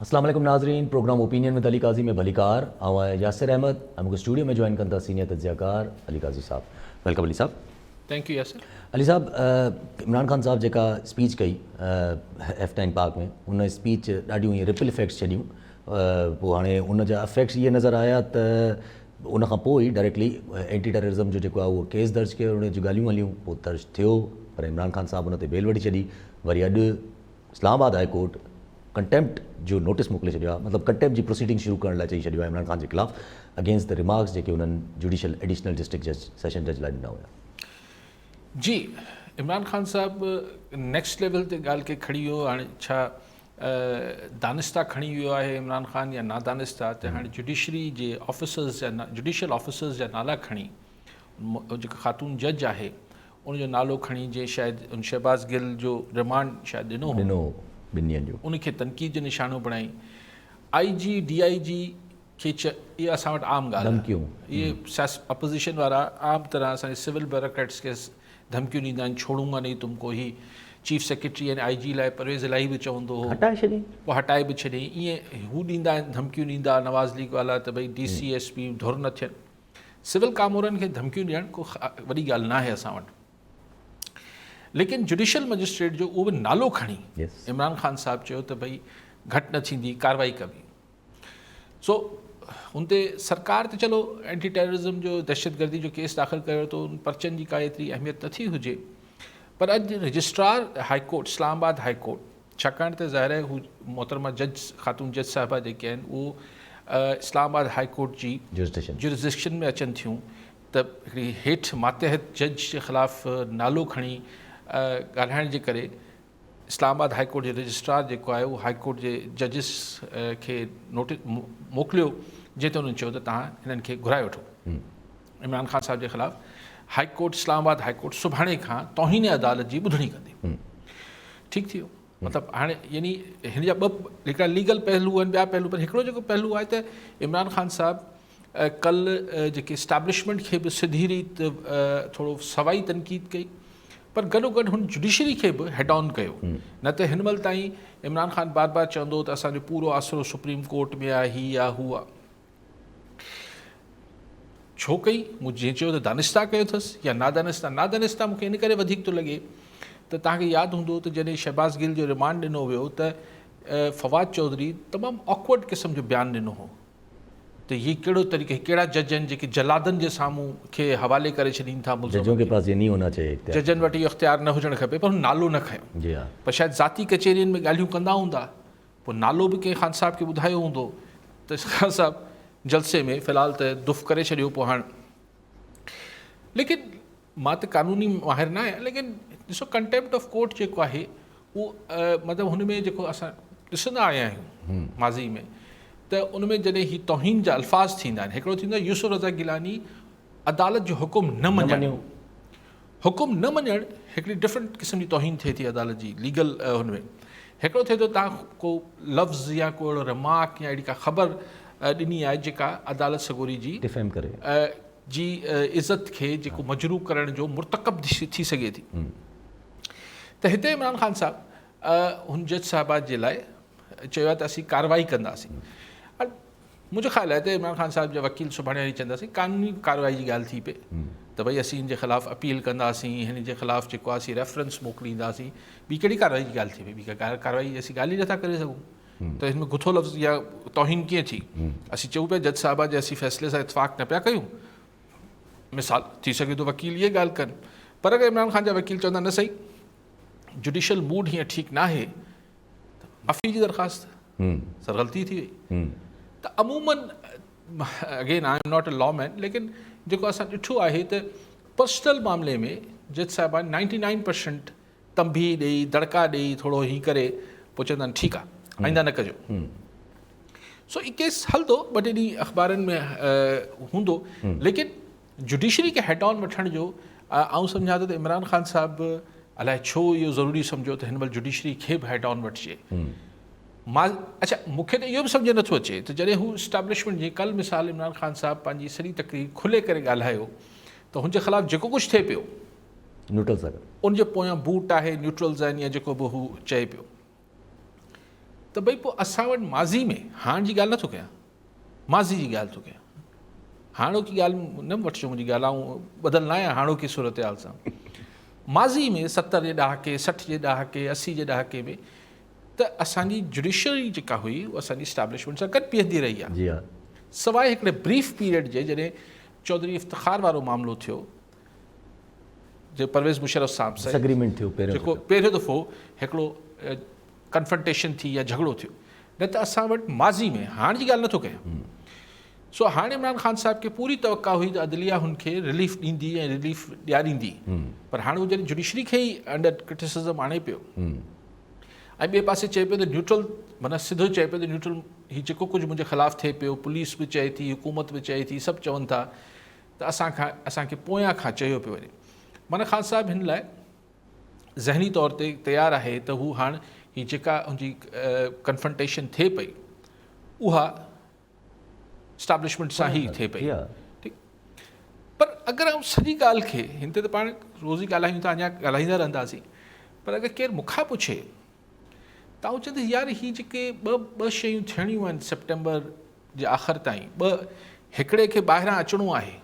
اسلام عليڪم ناظرين programme opinion with Ali Qazi ۾ ڀليڪار آئون آهيان ياسر احمد ۽ مونکي اسٽوڊيو ۾ جوائن ڪن ٿا سينيئر تجزيه ڪار علي قاضي صاحب welcome Ali صاحب. Thank you Yasir. Ali صاحب عمران خان صاحب جيڪا اسپيچ ڪئي ايف نائن پارڪ ۾ ان اسپيچ ڏاڍيون ائين رپل افيڪٽس ڇڏيون پوء هاڻي ان جا افيڪٽس اهي نظر آيا ته ان کان پوء ئي ڊائريڪٽلي اينٽي ٽيررزم جو جيڪو آهي اهو ڪيس درج ڪيو ان جون ڳالهيون هليون پوء درج ٿيو پر عمران خان صاحب ان تي بيل وٺي ڇڏي وري اڄ اسلام آباد هاء ڪورٽ ڪنٽيمپٽ جو نوٽيس موڪلي ڇڏيو آهي مطلب ڪنٽيمپٽ جي پروسيڊنگ شروع ڪرڻ لاء چئي ڇڏيو آهي عمران خان جي خلاف اگينسٽ the remarks جيڪي انهن جوڊيشل ايڊيشنل ڊسٽرڪٽ جج سيشن جج لاء ڏنا هيا. جي عمران خان صاحب نيڪسٽ ليول تي ڳالهه کي کڻي ويو هاڻي ڇا دانسته کڻي ويو آهي عمران خان يا نادانسته ته هاڻي جوڊيشري جي آفيسرز جا جوڊيشل آفيسرز جا نالا کڻي جيڪا خاتون جج آهي ان جو نالو کڻي جنهن شايد ان شهباز گل جو رمانڊ شايد ڏنو هو ڏنو هو ٻن ڏينهن جو ان کي تنقيد جو نشانو بڻائي آئي جي ڊي I جي کي چ اها اسان وٽ عام ڳالهه ڌمڪيون اهي سياس اپوزيشن وارا عام طرح اسان جي سول بيوروڪريٽس کي ڌمڪيون ڏيندا آهن ڇوڙون گا نهين تم ڪو هي چيف سيڪريٽري ۽ I جي لاء پرويز الاهي به چوندو هو هٽائي ڇڏيائين پوء هٽائي به ڇڏيائين ائين هو ڏيندا آهن ڌمڪيون ڏيندا نواز ليگ والا ته ڀئي ڊي سي ايس پي ڌر نه ٿين سول ڪامورن کي ڌمڪيون ڏيڻ ڪو وڏي ڳالهه ناهي اسان وٽ ليڪن جڊيشل مئجسٽريٽ جو اهو به نالو کڻي عمران خان صاحب چيو ته ڀئي گهٽ نه ٿيندي ڪارروائي ڪبي سو ان تي سرڪار ته چلو اينٽي ٽيررزم جو دهشتگردي جو ڪيس داخل ڪيو ته ان پرچن جي ڪا ايتري اهميت نٿي هجي پر اڄ registrar high court Islamabad high court ڇاڪاڻ ته ظاهر آهي هو محترمه جج خاتون جج صاحبه جيڪي آهن اهو اسلام آباد هاء ڪورٽ جي جورسڊڪشن ۾ اچن ٿيون ته هڪڙي هيٺ ماتحت جج جي خلاف نالو کڻي ڳالهائڻ جي ڪري اسلام آباد هاء ڪورٽ جي رجسٽرار جيڪو آهي اهو هاء ڪورٽ جي ججز کي نوٽيس موڪليو جنهن تي انهن چيو ته توهان هنن کي گهرائي وٺو عمران خان صاحب جي خلاف high court Islamabad high court سڀاڻي کان توهين عدالت جي ٻڌڻي ڪندي. ٺيڪ ٿي ويو مطلب هاڻي يعني هن جا ٻه هڪڙا ليگل پهلو آهن ٻيا پهلو پر هڪڙو جيڪو پهلو آهي ته عمران خان صاحب ڪل جيڪي اسٽيبلشمينٽ کي به سڌي ريت ٿورو سوائي تنقيد ڪئي پر گڏو گڏ هن جڊيشري کي به هيڊ آن ڪيو نه ته هن مهل تائين عمران خان بار بار چوندو ته اسانجو پورو آسرو سپريم ڪورٽ ۾ آهي هي آهي هو آهي ڇو ڪئي؟ مون جيئن چيو ته دانسته ڪيو اٿس يا نادانسته؟ نادانسته مون کي ان ڪري وڌيڪ ٿو لڳي ته توهان کي ياد هوندو ته جڏهن شهباز گل جو رمانڊ ڏنو ويو ته فواد چوڌري تمام آڪورڊ قسم جو بيان ڏنو هو ته هي ڪهڙو طريقو هي ڪهڙا جج آهن جيڪي جلادن جي سامهون کي حوالي ڪري ڇڏين ٿا ملزمن ججون ڪي پاس يي نهين هونا چاهيي اختيار ججن وٽ اهو اختيار نه هجڻ کپي پر هن نالو نه کنيو جي ها پر شايد ذاتي ڪچهرين ۾ ڳالهيون ڪندا هوندا پوء نالو به ڪنهن خان صاحب کي ٻڌايو هوندو ته خان صاحب جلسي ۾ في الحال ته دف ڪري ڇڏيو پوء هاڻ ليڪن مان ته قانوني ماهر نه آهيان ليڪن ڏسو ڪنٽيمپٽ آف ڪورٽ جيڪو آهي اهو مطلب هن ۾ جيڪو اسان ڏسندا آيا آهيون ماضي ۾ ته ان ۾ جڏهن هي توهين جا الفاظ ٿيندا آهن هڪڙو ٿيندو آهي يوسف رضا گيلاني عدالت جو حڪم نه مڃڻ حڪم نه مڃڻ هڪڙي ڊفرنٽ قسم جي توهين ٿئي ٿي عدالت جي ليگل هن ۾ هڪڙو ٿئي ٿو تان ڪو لفظ يا ڪو اهڙو رمارڪ يا اهڙي ڪا خبر ڏني آهي جيڪا عدالت سڳوري جي ڊفيم ڪري جي عزت کي جيڪو مجروح ڪرڻ جو مرتڪب ٿي سگهي ٿي ته هتي عمران خان صاحب هن جج صاحبه جي لاء چيو آهي ته اسين ڪارروائي ڪنداسين منهنجو خيال آهي ته عمران خان صاحب جا وڪيل سڀاڻي هلي چونداسين قانوني ڪارروائي جي ڳالهه ٿي پئي ته ڀئي اسين هن جي خلاف اپيل ڪنداسين هن جي خلاف جيڪو آهي اسين ريفرنس موڪلينداسين ٻي ڪهڙي ڪارروائي جي ڳالهه ٿي پئي ٻي ڪا ڪارروائي جي اسين ڳالهه ئي نٿا ڪري سگهون ته هن ۾ گٿو لفظ يا توهين ڪيئن ٿي اسين چئون پيا جج صاحب جي اسين فيصلي سان اتفاق نه پيا ڪيون مثال ٿي سگهي ٿو وڪيل اهي ڳالهه ڪن پر اگر عمران خان جا وڪيل چوندا نه سائين جڊيشل موڊ هيئن ٺيڪ ناهي ته معافي جي درخواست سر غلطي ٿي وئي ته عمومن again I am not a law man ليڪن جيڪو اسان ڏٺو آهي ته پرسنل معاملي ۾ جج صاحبان نائنٽي نائن پرسنٽ تنبيهه ڏئي دڙڪا ڏئي ٿورو هي ڪري پوء چوندا آهن ٺيڪ آهي آئنده نه ڪجو سو هي ڪيس هلندو ٻه ٽي ڏينهن اخبارن ۾ هوندو ليڪن جڊيشري کي هيڊ آن وٺڻ جو آئون سمجهان ٿو ته عمران خان صاحب الائي ڇو اهو ضروري سمجهيو ته هن مهل جڊيشري کي به هيڊ آن وٺجي. مان اڇا مون کي ته اهو به سمجهه نٿو اچي ته جڏهن هو اسٽيبلشمينٽ جي ڪل مثال عمران خان صاحب پنهنجي سڄي تقرير کلي ڪري ڳالهايو ته هن جي خلاف جيڪو ڪجهه ٿئي پيو نيوٽرل سان ان جي پويان بوٽ آهي نيوٽرلز آهن يا جيڪو به هو چئي پيو. ته ڀئي پوء اسان وٽ ماضي ۾ هاڻ جي ڳالهه نٿو ڪيان ماضي جي ڳالهه ٿو ڪيان هاڻوڪي ڳالهه نه وٺجو منهنجي ڳالهه آئون ٻڌل نه آهيان هاڻوڪي صورتحال سان ماضي ۾ 70 جي ڏهاڪي 60 جي ڏهاڪي 80 جي ڏهاڪي ۾ ته اسان جي جڊيشري جيڪا هئي اها اسان جي اسٽيبلشمينٽ سان گڏ بيهندي رهي آهي جي ها سواء هڪڙي بريف پيريڊ جي جڏهن چوڌري افتخار وارو معاملو ٿيو جو پرويز مشرف صاحب سان ڊس ٿيو پهريون جيڪو پهريون دفعو هڪڙو ڪنفرنٽيشن ٿي يا جهڳڙو ٿيو نه ته اسان وٽ ماضي ۾ هاڻ جي ڳالهه نٿو ڪيان سو هاڻ عمران خان صاحب کي پوري توقع هئي ته عدليه هن کي رليف ڏيندي ۽ رليف ڏياريندي پر هاڻ هو جڏهن جڊيشري کي ئي انڊر ڪرٽيسزم آڻي پيو ۽ ٻئي پاسي چئي پيو ته نيوٽرل معنيٰ سڌو چئي پيو ته نيوٽرل هي جيڪو ڪجهه منهنجي خلاف ٿئي پيو پوليس به چئي ٿي حڪومت به چئي ٿي سڀ چون ٿا ته اسان کان اسان کي پويان کان چيو پيو وڃي معنيٰ خان صاحب هن لاء ذهني طور تي تيار آهي ته هو هاڻ هي جيڪا ان جي ڪنفرنٽيشن ٿئي پئي اها اسٽابلشمينٽ سان ئي ٿئي پئي ٺيڪ پر اگر آئون سڄي ڳالهه کي هن تي ته پاڻ روز ئي ڳالهايون ٿا اڃا ڳالهائيندا رهنداسين پر اگر ڪير مون کان پڇي ته آئون چوندس يار هي جيڪي ٻه ٻه شيون ٿيڻيون آهن سيپٽمبر جي آخر تائين ٻه هڪڙي کي ٻاهران اچڻو آهي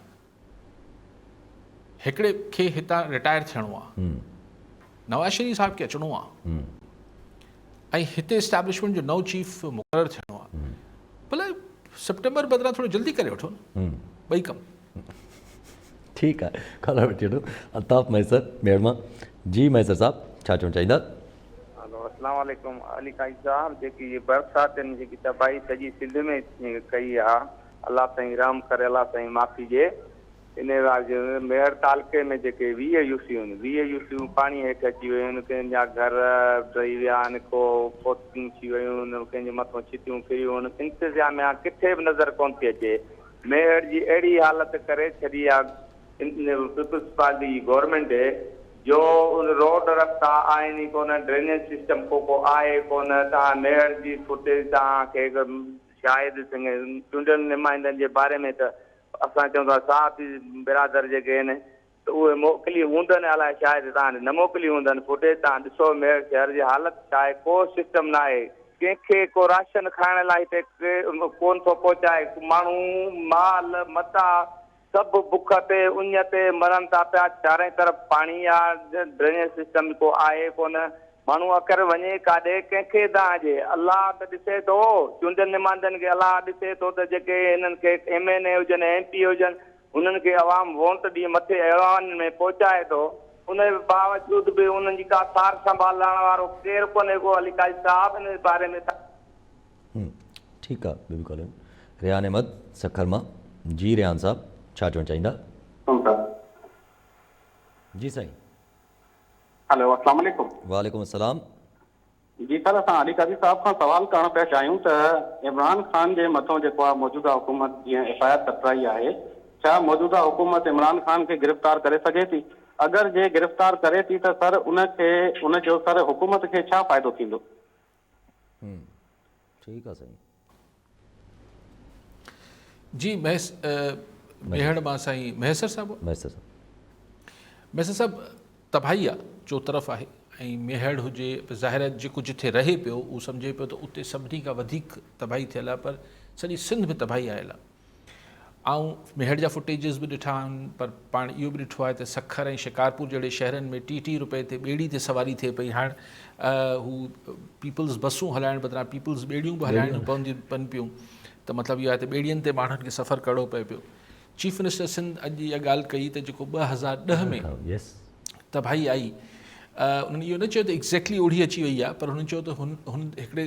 هڪڙي کي هتان رٽائر ٿيڻو آهي نواز شريف صاحب کي اچڻو آهي ۽ هتي اسٽيبلشمينٽ جو نئون چيف مقرر ٿيڻو آهي ڀلا سيپٽمبر بدران ٿورو جلدي ڪري وٺو نه ٻئي ڪم. ٺيڪ آهي ڪالر وٺي وٺو الطاف مهيسر ميڙ مان جي مهيسر صاحب ڇا چوڻ چاهيندا. هلو اسلام عليڪم علي قاضي صاحب جيڪي هي برساتن جيڪي تباهي سڄي سنڌ ۾ ڪئي آ الله سائين رحم ڪري الله سائين معافي ڏي ان ميهڙ تعلقي ۾ جيڪي 20 يوسيون 20 يوسيون پاڻي هيٺ اچي ويون آهن ڪنهن جا گهر ڊهي ويا آهن ڪو فوتگيون ٿي ويون آهن ڪنهن جي مٿون ڇتيون ڪريون آهن انتظاميا ڪٿي به نظر ڪونه ٿي اچي ميهڙ جي اهڙي حالت ڪري ڇڏي آ پيپلز پارٽي جي گورنمينٽ جو روڊ رستا آهن ئي ڪونه ڊرينيج سسٽم ڪو ڪو آهي ڪونه توهان ميهڙ جي فوٽيج توهان کي شاهد سنگهه چونڊيل نمائندن جي باري ۾ ته اسان چئون ٿا صحافي برادر جيڪي آهن ته اهي موڪلي هوندن الائي شايد توهان نه موڪلي هوندن فوٽيج توهان ڏسو ميهڙ شهر جي حالت ڇا آهي ڪو سسٽم نه آهي ڪنهن کي ڪو راشن کائڻ لاء هتي ڪون ٿو پهچائي ماڻهو مال متاع سڀ بک تي اڃ تي مرن ٿا پيا چارئي طرف پاڻي آ ڊرينيج سسٽم ڪو آهي ڪونه ماڻهو اڪر وڃي ڪاڏي، ڪنهن کي دانهن ڏئي؟ الله ته ڏسي ٿو. چونڊيل نمائندن کي الله ڏسي ٿو ته جيڪي هنن کي ايم اين اي هجن، ايم پي اي هجن، انهن کي عوام وونٽ ڏئي مٿي ايوانن ۾ پهچائي ٿو، ان جي باوجود به انهن جي ڪا سار سنڀال لهڻ وارو ڪير ڪونهي ڪو علي قاضي صاحب ان باري ۾. ٺيڪ آ ٻيو به ڪالر ريحان احمد سکر مان جي ريحان صاحب ڇا چوڻ چاهيندا. جي سائين. هلو اسلام عليڪم. وعليڪم السلام. جي سر اسان علي قاضي صاحب کان سوال ڪرڻ پيا چاهيون ته عمران خان جي مٿون جيڪو آهي موجوده حڪومت جيئن ايف I R ڪٽرائي آهي ڇا موجوده حڪومت عمران خان کي گرفتار ڪري سگهي ٿي اگر جي گرفتار ڪري ٿي ته سر ان کي ان جو سر حڪومت کي ڇا فائدو ٿيندو. ٺيڪ آ سائين. جي مهيس ميهڙ مان سائين مهيسر صاحب مهيسر صاحب مهيسر صاحب تباهي آ چوطرف آهي ۽ ميهڙ هجي ظاهر آهي جيڪو جٿي رهي پيو اهو سمجهي پيو ته اتي سڀني کان وڌيڪ تباهي ٿيل آهي پر سڄي سنڌ ۾ تباهي آيل آهي آئون ميهڙ جا فوٽيجز به ڏٺا آهن پر پاڻ اهو به ڏٺو آهي ته سکر ۽ شڪارپور جهڙي شهرن ۾ ٽي ٽي روپئي تي ٻيڙي تي سواري ٿئي پئي هاڻ هو پيپلز بسون هلائڻ بدران پيپلز ٻيڙيون به هلائڻيون پونديون پن پيون ته مطلب اهو آهي ته ٻيڙين تي ماڻهن کي سفر ڪرڻو پئي پيو چيف منسٽر سنڌ اڄ اها ڳالهه ڪئي ته جيڪو 2010 ۾ تباهي آئي انهن اهو نه چيو ته ايگزيڪٽلي اوڙي اچي وئي آهي پر هنن چيو ته هن هن هڪڙي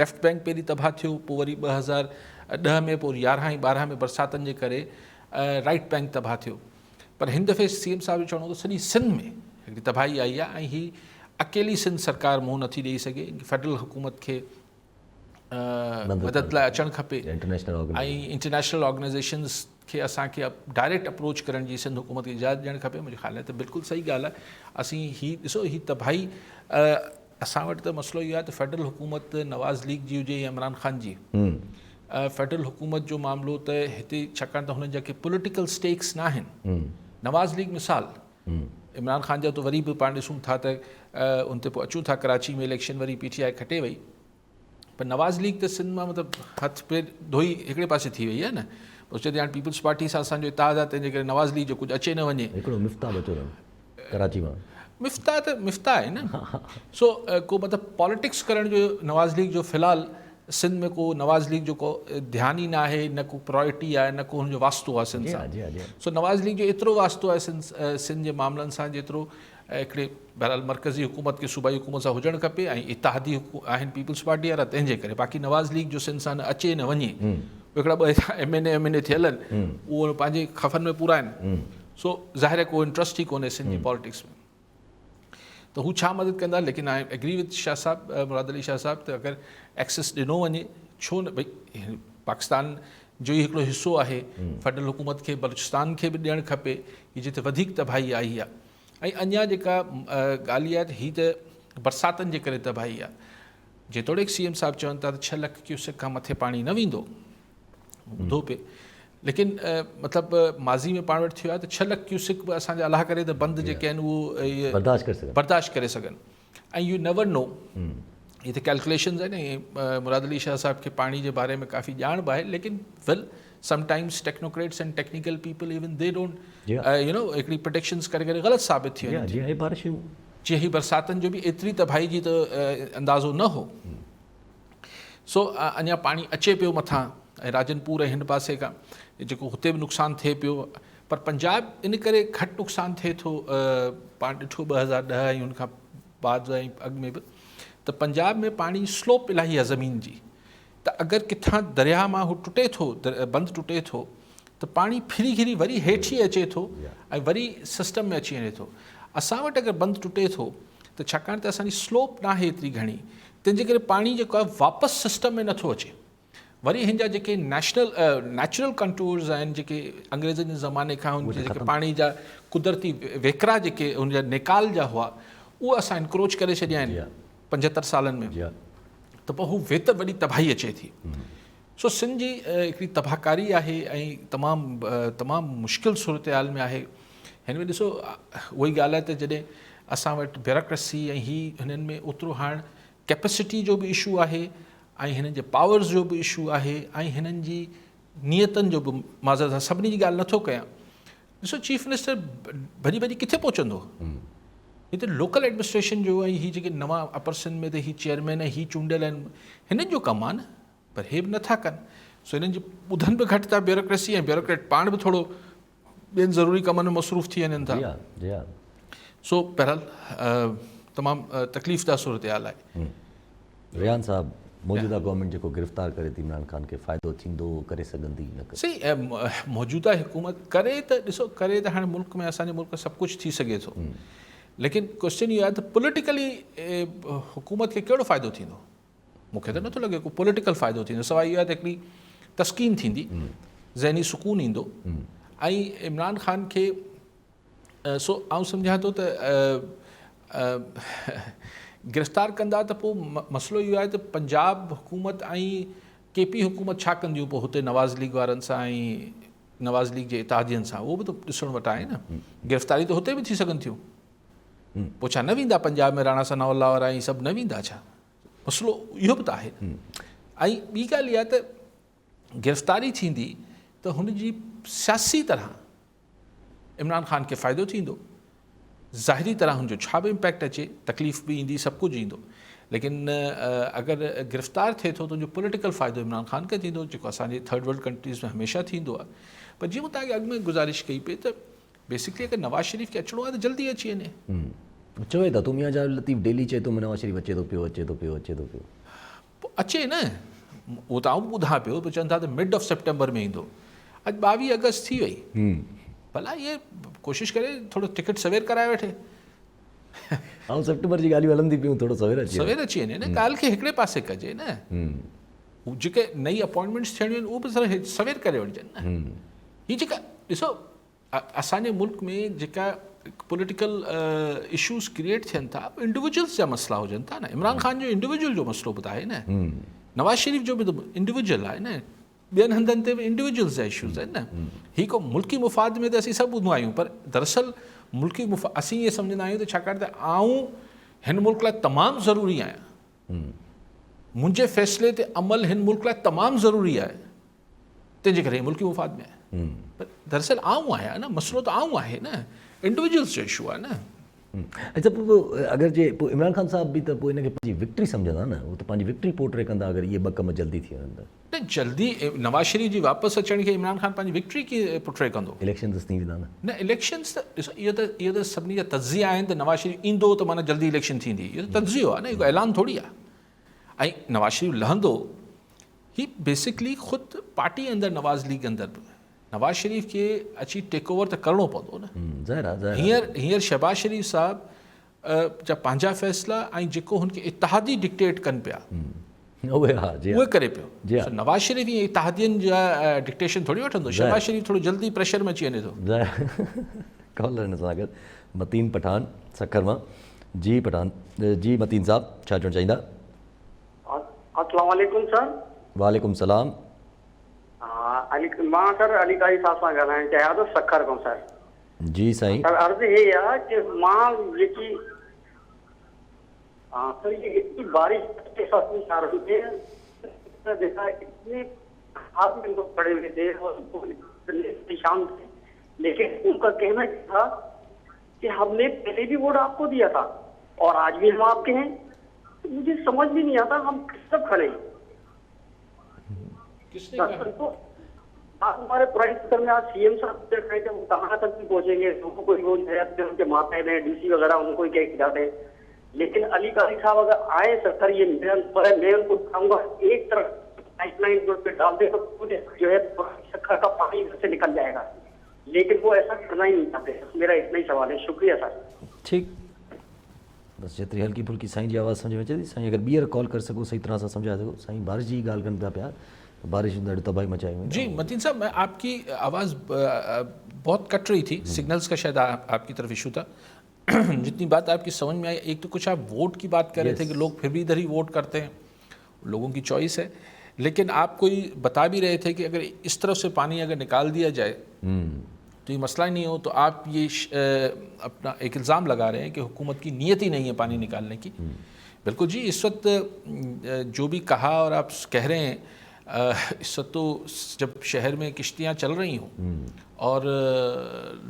ليفٽ بينڪ پهرين تباهه ٿيو پوء وري 2010 ۾ پوء 11 ۽ 12 ۾ برساتن جي ڪري رائٽ بينڪ تباهه ٿيو پر هن دفعي سي ايم صاحب جو چوڻ هو ته سڄي سنڌ ۾ هڪڙي تباهي آئي آهي ۽ هي اڪيلي سنڌ سرڪار منهن نٿي ڏئي سگهي فيڊرل حڪومت کي مدد لاء اچڻ کپي ۽ انٽرنيشنل آرگنائيزيشنز کي اسان کي ڊائريڪٽ اپروچ ڪرڻ جي سنڌ حڪومت کي اجازت ڏيڻ کپي منهنجي خيال ۾ ته بلڪل صحيح ڳالهه آهي اسين هي ڏسو هي تباهي اسان وٽ ته مسئلو اهو آهي ته فيڊرل حڪومت نواز ليگ جي هجي يا عمران خان جي فيڊرل حڪومت جو معاملو ته هتي ڇاڪاڻ ته هنن جا ڪي پوليٽيڪل اسٽيڪس نه آهن نواز ليگ مثال عمران خان جا ته وري به پاڻ ڏسون ٿا ته ان تي پوء اچون ٿا ڪراچي ۾ اليڪشن وري پي ٽي آء کٽي وئي. پر نواز ليگ ته سنڌ مان مطلب هٿ پير ڌوئي هڪڙي پاسي ٿي وئي آهي نه. پوء چئي ٿي هاڻي پيپلز پارٽي سان اسان جو اتحاد آهي تنهن جي ڪري نواز ليگ جو ڪجهه اچي نه وڃي. هڪڙو مفتاح بچو اٿن ڪراچي مان. مفتاح ته مفتاح آهي نه. سو ڪو مطلب پاليٽڪس ڪرڻ جو نواز ليگ جو في الحال سنڌ ۾ ڪو نواز ليگ جو ڪو ڌيان ئي نه آهي نه ڪو پرائرٽي آهي نه ڪو هن جو واسطو آهي سنڌ سان. سو نواز ليگ جو ايترو واسطو آهي سنڌ سنڌ جي معاملن سان جيترو هڪڙي بهرحال مرڪزي حڪومت کي صوبائي حڪومت سان هجڻ کپي ۽ اتحادي آهن پيپلز پارٽي وارا تنهن جي ڪري باقي نواز ليگ جو سنڌ سان نه اچي نه وڃي هڪڙا ٻه ايم اين اي ايم اين اي ٿيل آهن اهو پنهنجي خفن ۾ پورا آهن سو ظاهر آهي ڪو انٽرسٽ ئي ڪونهي سنڌ جي پاليٽڪس ۾ ته هو ڇا مدد ڪندا ليڪن I agree with Shah صاحب مراد علي شاهه صاحب ته اگر ايڪسس ڏنو وڃي ڇو نه ڀئي پاڪستان جو ئي هڪڙو حصو آهي فيڊرل حڪومت کي بلوچستان کي به ڏيڻ کپي جتي وڌيڪ تباهي آئي آهي ۽ اڃا جيڪا ڳالهه اها آهي ته هي ته برساتن جي ڪري تباهي آهي. جيتوڻيڪ سي ايم صاحب چون ٿا ته ڇهه لک ڪيوسڪ کان مٿي پاڻي نه ويندو، ٻڌو پئي، ليڪن مطلب ماضي ۾ پاڻ وٽ ٿيو آهي ته ڇهه لک ڪيوسڪ به اسان جا الله ڪري ته بند جيڪي آهن اهو برداشت ڪري سگهن برداشت ڪري سگهن ۽ يو نيور نو هي ته ڪيلڪوليشنز آهن ۽ مراد علي شاهه صاحب کي پاڻي جي باري ۾ ڪافي ڄاڻ به آهي ليڪن well sometimes technocrats and technical people even they don't you know هڪڙي پرڊڪشنز ڪري ڪري غلط ثابت ٿي وڃن جي هي بارشون جي هي برساتن جو به ايتري تباهي جي ته اندازو نه هو سو اڃا پاڻي اچي پيو مٿان ۽ راجن پور ۽ هن پاسي کان جيڪو هتي به نقصان ٿئي پيو پر پنجاب ان ڪري گهٽ نقصان ٿئي ٿو پاڻ ڏٺو 2010 ۽ ان کان بعد ۽ اڳ ۾ به ته پنجاب ۾ پاڻي سلوپ الاهي آهي زمين جي ته اگر ڪٿان درياهه مان هو ٽٽي ٿو بند ٽٽي ٿو ته پاڻي ڦري گهري وري هيٺ ئي اچي ٿو ۽ وري سسٽم ۾ اچي وڃي ٿو اسان وٽ اگر بند ٽٽي ٿو ته ڇاڪاڻ ته اسان جي سلوپ ناهي ايتري گهڻي تنهن جي ڪري پاڻي جيڪو آهي واپس سسٽم ۾ نٿو اچي وري هن جا جيڪي نيشنل نيچرل ڪنٽورز آهن جيڪي انگريزن جي زماني کان هن جي جيڪي پاڻي جا قدرتي وهڪرا جيڪي هن جا نيڪال جا هئا اهي اسان انڪروچ ڪري ڇڏيا آهن 75 سالن ۾ ته پوء هو ويتر وڏي تباهي اچي ٿي سو سنڌ جي هڪڙي تباهڪاري آهي ۽ تمام تمام مشڪل صورتحال ۾ آهي هن ۾ ڏسو اها ئي ڳالهه آهي ته جڏهن اسان وٽ بيوروڪريسي ۽ هي هنن ۾ اوترو هاڻ ڪيپسٽي جو به اشو آهي ۽ هنن جي پاورز جو به اشو آهي ۽ هنن جي نيتن جو به معذرت سان سڀني جي ڳالهه نٿو ڪيان ڏسو چيف منسٽر ڀڄي ڀڄي ڪٿي پهچندو هي ته لوڪل ايڊمنسٽريشن جو ۽ هي جيڪي نوان اپر سنڌ ۾ ته هي چيئرمين ۽ هي چونڊيل آهن هنن جو ڪم آهي نه پر هي به نٿا ڪن سو هنن جي ٻڌن به گهٽ ٿا بيوروڪريسي ۽ بيوروڪريٽ پاڻ به ٿورو ٻين ضروري ڪمن ۾ مصروف ٿي وڃن ٿا. سو بهرحال تمام تڪليف ده صورتحال آهي. ريحان صاحب موجوده گورنمينٽ جيڪو گرفتار ڪري ٿي عمران خان کي فائدو ٿيندو ڪري سگهندي نه ڪري. سائين موجوده حڪومت ڪري ته ڏسو ڪري ته هاڻي ملڪ ۾ اسان جي ملڪ ۾ سڀ ڪجهه ٿي سگهي ٿو ليڪن ڪوسچن اهو آهي ته پوليٽيڪلي حڪومت کي ڪهڙو فائدو ٿيندو. مون کي ته نٿو لڳي ڪو پوليٽيڪل فائدو ٿيندو سواء اهو آهي ته هڪڙي تسڪين ٿيندي ذهني سڪون ايندو ۽ عمران خان کي سو آئون سمجهان ٿو ته گرفتار ڪندا ته پوء مسئلو اهو آهي ته پنجاب حڪومت ۽ ڪي پي حڪومت ڇا ڪنديون پوء هتي نواز ليگ وارن سان ۽ نواز ليگ جي اتحادين سان اهو به ته ڏسڻ وٽ آهي نه گرفتاري ته هتي به ٿي سگهن ٿيون پوء ڇا نه ويندا پنجاب ۾ راڻا ثناء الله وارا ۽ سڀ نه ويندا ڇا مسئلو اهو به ته آهي نه ۽ ٻي ڳالهه اها ته گرفتاري ٿيندي ته هن جي سياسي طرح عمران خان کي فائدو ٿيندو ظاهري طرح هن جو ڇا به امپيڪٽ اچي تڪليف به ايندي سڀ ڪجهه ايندو ليڪن اگر گرفتار ٿئي ٿو ته ان جو پوليٽيڪل فائدو عمران خان کي ٿيندو جيڪو اسان جي ٿرڊ ورلڊ ڪنٽريز ۾ هميشه ٿيندو آهي پر جيئن مون توهان کي اڳ ۾ گذارش ڪئي پئي ته بيسڪلي اگر نواز شريف کي اچڻو آهي ته جلدي اچي وڃي. چوي ته تون ميان جاويد لطيف ڊيلي چئي ٿو نواز شريف اچي ٿو پيو اچي ٿو پيو اچي ٿو پيو. پوء اچي نه اهو ته آئون به ٻڌان پيو پوء چون ٿا ته مڊ آف سيپٽمبر ۾ ايندو اڄ 22 آگسٽ ٿي وئي ڀلا اهي ڪوشش ڪري ٿورو ٽڪيٽ سوير ڪرائي وٺي. آئون سيپٽمبر جي ڳالهيون هلن ٿي پيون ٿورو سوير اچي سوير اچي وڃي نه ڳالهه کي هڪڙي پاسي ڪجي نه جيڪي نئي اپوائنٽمينٽس ٿيڻيون آهن اهو به سوير ڪري وٺجن نه هي جيڪا ڏسو اسان جي ملڪ ۾ جيڪا پوليٽيڪل اشوز ڪريئيٽ ٿين ٿا انڊيويجولز جا مسئلا هجن ٿا نه عمران خان جو انڊيويجول جو مسئلو به ته آهي نه نواز شريف جو به ته انڊيويجول آهي نه ٻين هنڌن تي به انڊيويجولز جا اشوز آهن نه هي ڪو ملڪي مفاد ۾ ته اسين سڀ ٻڌندا آهيون پر دراصل ملڪي مفاد اسين ائين سمجهندا آهيون ته ڇاڪاڻ ته آئون هن ملڪ لاء تمام ضروري آهيان. منهنجي فيصلي تي عمل هن ملڪ لاء تمام ضروري آهي تنهن جي ڪري هي ملڪي مفاد ۾ آهي پر دراصل آئون آهيان نه مسئلو ته آئون آهي نه انڊيويجولس جو اشو آهي نه. اڇا پوء اگر جي پوء عمران خان صاحب به ته پوء ان کي پنهنجي وڪٽري سمجهندا نه هو ته پنهنجي وڪٽري پورٽري ڪندا اگر اهي ٻه ڪم جلدي ٿي وڃن ته. نه جلدي نواز شريف جي واپس اچڻ کي عمران خان پنهنجي وڪٽري ڪيئن پورٽري ڪندو. اليڪشنز ٿي ويندا نه. نه اليڪشنز ته ڏسو اهو ته اهو ته سڀني جا تجزيا آهن ته نواز شريف ايندو ته معنيٰ جلدي اليڪشن ٿيندي اهو ته تجزيو آهي نه اهو اعلان ٿوري آهي ۽ نواز شريف لهندو هي بيسڪلي خود پارٽي اندر نواز ليگ اندر به نواز شريف کي اچي ٽيڪ اوور ته ڪرڻو پوندو نه ظاهر آهي ظاهر هينئر هينئر شهباز شريف صاحب جا پنهنجا فيصلا ۽ جيڪو هن کي اتحادي ڊڪٽيٽ ڪن پيا اهي ها جي اهي ڪري پيو جي ها نواز شريف ائين اتحادين جا ڊڪٽيشن ٿوري وٺندو شهباز شريف ٿورو جلدي پريشر ۾ اچي وڃي ٿو ڪالر هن سان گڏ متين پٺاڻ سکر مان جي پٺاڻ جي متين صاحب ڇا چوڻ چاهيندا السلام عليڪم سر. وعليڪم السلام. علي مان سر علي قاري صاحب سان ڳالهائڻ چاهيان ٿو سکر کان سر. جي سائين. سر عرض هي آ ڪي مان جيڪي ها سر یہ اتني بارش کے ساتھ میں آ رہی ہے دیکھا اتنے ہاتھ میں لوگ پڑے ہوئے تھے اور اتنے پریشان تھے لیکن ان کا کہنا تھا کہ ہم نے پہلے بھی ووٹ آپ کو دیا تھا اور آج بھی ہم آپ کے ہیں مجھے سمجھ میں نہیں آتا ہم سب کھڑے ہیں۔ کس نے کہا؟ تو آپ ہمارے پرائم منسٹر میں آج سی ایم صاحب دیکھ رہے تھے وہ کہاں تک بھی پہنچیں گے، ان کو کوئی وہ جو ہے ان کے ماتحت ہیں ڈی سی وغیرہ ان کو کیا کھلاتے ہیں، لیکن علی قاری صاحب اگر آئے سر یہ میرا نمبر ہے، میں ان کو کہوں گا ایک طرف پائپ لائن پہ ڈال دے تو پورے جو ہے سکھر کا پانی ادھر سے نکل جائے گا، لیکن وہ ایسا کرنا ہی نہیں چاہتے۔ میرا اتنا ہی سوال ہے، شکریہ سر۔ ٹھیک بس جيتري هلڪي ڦلڪي سائين جي آواز سمجهه ۾ اچي ٿي سائين اگر ٻيهر ڪال ڪري سگهو صحيح طرح سان سمجهائي سگهو سائين بارش جي ڳالهه ڪن پيا پيا ته بارش ڏاڍي تباهي مچائي وئي جي متين صاحب میں آپ کی آواز بہت کٹ رہی تھی سگنلز کا شاید آپ کی طرف ایشو تھا جتنی بات آپ کی سمجھ میں آئی ایک تو کچھ آپ ووٹ کی بات کر رہے تھے کہ لوگ پھر بھی ادھر ہی ووٹ کرتے ہیں لوگوں کی چوائس ہے لیکن آپ کوئی بتا بھی رہے تھے کہ اگر اس طرف سے پانی اگر نکال دیا جائے تو یہ مسئلہ ہی نہیں ہو، تو آپ یہ اپنا ایک الزام لگا رہے ہیں کہ حکومت کی نیت ہی نہیں ہے پانی نکالنے کی۔ بالکل جی، اس وقت جو بھی کہا اور آپ کہہ رہے ہیں، اس وقت تو جب شہر میں کشتیاں چل رہی ہوں اور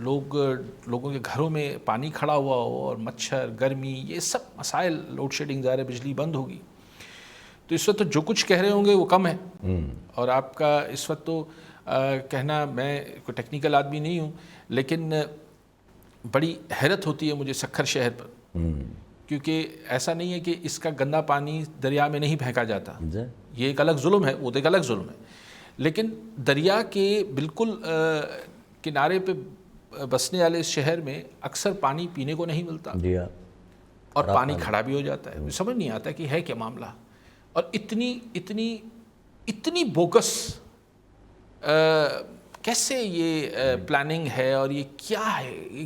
لوگوں کے گھروں میں پانی کھڑا ہوا ہو اور مچھر، گرمی، یہ سب مسائل، لوڈ شیڈنگ ظاہر ہے بجلی بند ہوگی، تو اس وقت تو جو کچھ کہہ رہے ہوں گے وہ کم ہے۔ اور آپ کا اس وقت تو کہنا، میں کوئی ٹیکنیکل آدمی نہیں ہوں لیکن بڑی حیرت ہوتی ہے مجھے سکھر شہر پر، کیونکہ ایسا نہیں ہے کہ اس کا گندا پانی دریا میں نہیں پھینکا جاتا، یہ ایک الگ ظلم ہے، وہ تو ایک الگ ظلم ہے، لیکن دریا کے بالکل کنارے پہ بسنے والے اس شہر میں اکثر پانی پینے کو نہیں ملتا اور پانی کھڑا بھی ہو جاتا ہے۔ سمجھ نہیں آتا کہ ہے کیا معاملہ، اور اتنی اتنی اتنی بوگس کیسے یہ پلاننگ ہے اور یہ کیا ہے؟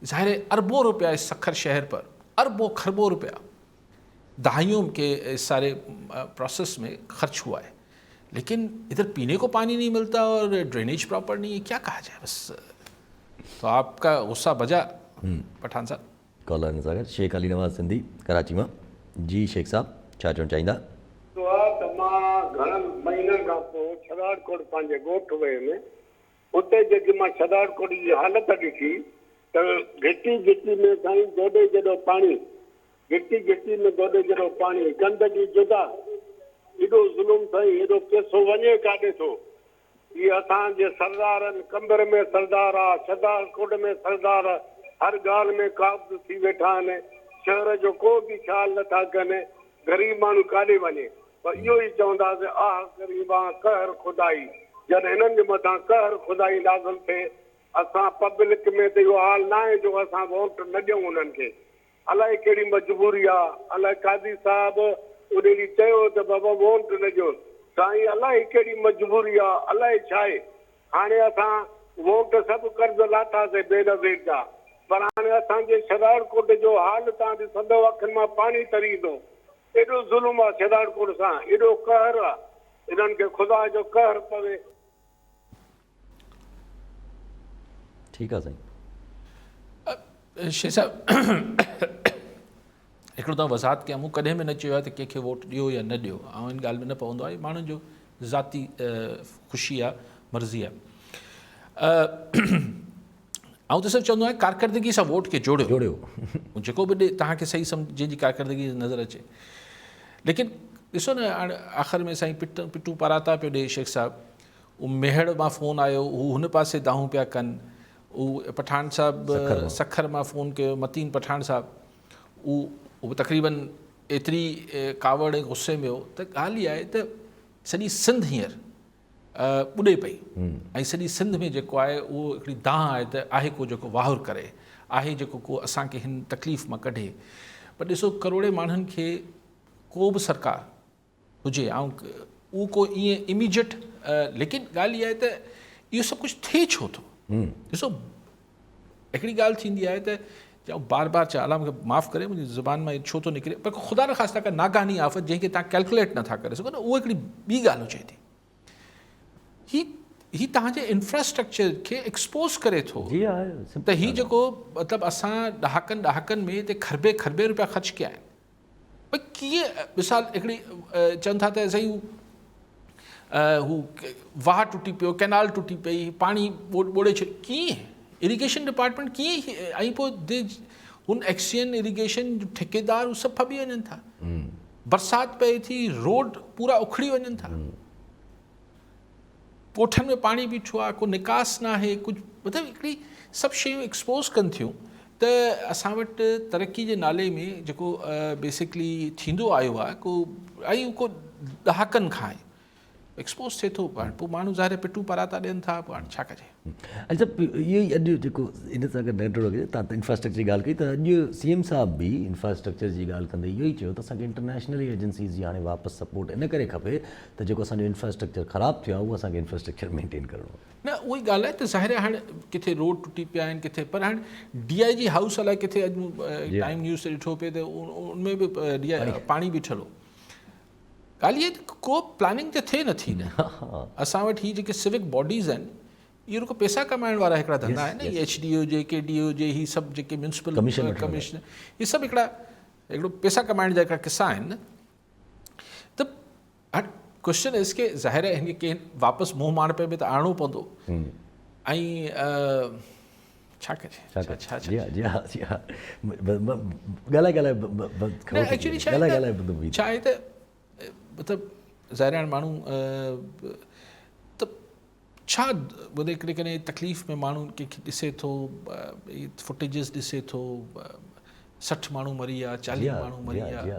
ظاہر ہے اربوں روپیہ اس سکھر شہر پر، اربوں کھربوں روپیہ دہائیوں کے اس سارے پروسیس میں خرچ ہوا ہے، لیکن ادھر پینے کو پانی نہیں ملتا اور ڈرینیج پراپر نہیں ہے، کیا کہا جائے؟ بس تو آپ کا غصہ بجا پٹھان صاحب۔ کالر نظاگر شیخ علي نواز سنڌي ڪراچي مان۔ جي شيخ صاحب ڇا چوڻ چاهيندا؟ ٿيو آ ته مان گهڻن مهينن کان پوء ڇڏاڙڪوٽ پنهنجي ڳوٺ ويم، اتي جيڪي مان ڇڏاڙڪوٽ جي حالت ڏٺي ته گهٽي گهٽي ۾ سائين گوڏي جيڏو پاڻي، گهٽي گهٽي ۾ گوڏي جيڏو پاڻي، گندگي جدا، ايڏو ظلم سائين، ايڏو پيسو وڃي ڪاڏي ٿو؟ هي اسان جي سردارن، قمبر ۾ سردار آ، شهدادڪوٽ ۾ سردار هر ڳالهه ۾ قابض ٿي ويٺا آهن، شهر جو ڪو به خيال نه ٿا ڪن، غريب ماڻهو ڪاڏي وڃي؟ پر اهو ئي چونداسين آه غريبان قهر خدائي، جڏهن هنن جي مٿان قهر خدائي نازل ٿئي، اسان پبلڪ ۾ ته اهو حال ناهي جو اسان ووٽ نه ڏيون انهن کي، الائي ڪهڙي مجبوري آ، الائي قاضي صاحب ان ڏينهن چيو ته بابا ووٽ نه ڏيو، سائين الائي ڪهڙي مجبوري آ، الائي ڇاهي، هاڻي اسان ووٽ سڀ قرض لاٿاسي بينظير جا، پر هاڻي اسان جي شھدادڪوٽ جو حال توهان ڏسندؤ اکين مان پاڻي تري ايندو، ايڏو ظلم آ شھدادڪوٽ سان، ايڏو قهر آ، انهن کي خدا جو قهر پوي. ٺيڪ آ سائين. شيخ صاحب هڪڙو ته وضاحت ڪيان مون ڪڏهن به نه چيو آهي ته ڪنهن کي ووٽ ڏيو يا نه ڏيو آئون ان ڳالهه ۾ نه پوندو آهيان ماڻهن جو ذاتي خوشي آهي مرضي آهي آئون ته صرف چوندو آهيان ڪارڪردگي سان ووٽ کي جوڙيو جوڙيو جيڪو به ڏي توهان کي صحيح سمجھ جنهن جي ڪارڪردگي نظر اچي ليڪن ڏسو نه هاڻ آخر ۾ سائين پٽ پٽون پاراتا پيو ڏي شيخ صاحب او ميهڙ مان فون آيو هو هن پاسي دانهون پيا ڪن او پٺاڻ صاحب سکر مان فون ڪيو متين پٺاڻ صاحب او به تقريبن ايتري ڪاوڙ ۽ غصي ۾ هو ته ڳالهه اها آهي ته سڄي سنڌ هينئر ٻڏي پئي ۽ سڄي سنڌ ۾ جيڪو آهي اهو هڪڙي دانهن آهي ته آهي ڪو جيڪو واهر ڪري آهي جيڪو ڪو اسان کي هن تڪليف مان ڪڍي پر ڏسو ڪروڙين ماڻهن کي ڪو به سرڪار هجي آئون اهو ڪو ائين اميجيٽ ليڪن ڳالهه اها آهي ته اهو سڀ ڪجهه ٿئي ڇو ٿو ڏسو هڪڙي ڳالهه ٿيندي آهي ته آئون بار بار چوان الله مونکي معاف ڪري منهنجي زبان مان ڇو ٿو نڪري پر خدا نخواسته ڪا ناگهاني آفت جنهن کي تان ڪيلڪوليٽ نٿا ڪري سگهو نه اهو هڪڙي ٻي ڳالهه هجي ٿي هي هي تهان جي انفراسٽرڪچر کي ايڪسپوز ڪري ٿو ته هي جيڪو مطلب اسان ڏهاڪن ڏهاڪن ۾ هتي کربين کربين روپيا خرچ ڪيا آهن ڀئي ڪيئن مثال هڪڙي چون ٿا ته سائين هو واهه ٽٽي پيو ڪينال ٽٽي پئي پاڻي ٻوڙي ڇڏ ڪيئن اريگيشن ڊپارٽمينٽ ڪيئن ۽ پوء هن ايڪسين اريگيشن ٺيڪيدار هو سڀ ڦٻي وڃن ٿا برسات پئي ٿي روڊ پورا اکڙي وڃن ٿا ڳوٺن ۾ پاڻي بيٺو آهي ڪو نڪاس ناهي ڪجهه مطلب هڪڙي سڀ شيون ايڪسپوز ڪن ٿيون ته اسان وٽ ترقي جي نالي ۾ جيڪو بيسڪلي ٿيندو آيو آهي ڪو ۽ ڪو ڏهاڪن کان آهي ايڪسپوز ٿئي ٿو هاڻي پوء ماڻهو ظاهر پٽون پاراتا ڏين ٿا پوء هاڻي ڇا ڪجي. اڇا اهو ئي اڄ جيڪو ان سان گڏ ننڍڙو تان انفراسٽرڪچر جي ڳالهه ڪئي ته اڄ سي ايم صاحب به انفراسٽرڪچر جي ڳالهه ڪندي اهو ئي چيو ته اسان کي انٽرنيشنل ايجنسيز جي هاڻي واپس سپورٽ ان ڪري کپي ته جيڪو اسان جو انفراسٽرڪچر خراب ٿيو آهي اهو اسان کي انفراسٽرڪچر مينٽين ڪرڻو آهي. نه اها ئي ڳالهه آهي ته ظاهر آهي هاڻي ڪٿي روڊ ٽٽي پيا آهن ڪٿي پر هاڻي ڊي I جي هائوس الائي ڪٿي اڄ مون ٽائيم نيوز تي ڏٺو پئي ته ان ۾ به ڊي I پاڻي بيٺل هو ڳالهه اها ته ڪو پلاننگ ته ٿئي نٿي نه اسان وٽ هي جيڪي سوڪ باڊيز آهن اهي رڳو پئسا ڪمائڻ وارا هڪڙا ڌنڌا آهن نه ايڇ ڊي هجي ڪي ڊي هجي هي سڀ جيڪي ميونسپل ڪمشنر هي سڀ هڪڙا هڪڙو پئسا ڪمائڻ جا هڪڙا قصا آهن نه ته هاڻ ڪوشچن از ڪي ظاهر آهي هن کي ڪنهن واپس منهن ماڻهپي ۾ ته آڻڻو پوندو ۽ ڇا ڪجي ڇا ڇا جي ها جي ها جي ها ڳالهائي ڳالهائي نه ايڪچولي ڇا ڳالهائي ڳالهائي بندو ڇا آهي ته مطلب ظاهر آهي ماڻهو ته ڇا ٻڌي ڪڏهن ڪڏهن تڪليف ۾ ماڻهو ڪنهن کي ڏسي ٿو فوٽيجز ڏسي ٿو 60 ماڻهو مري ويا 40 ماڻهو مري ويا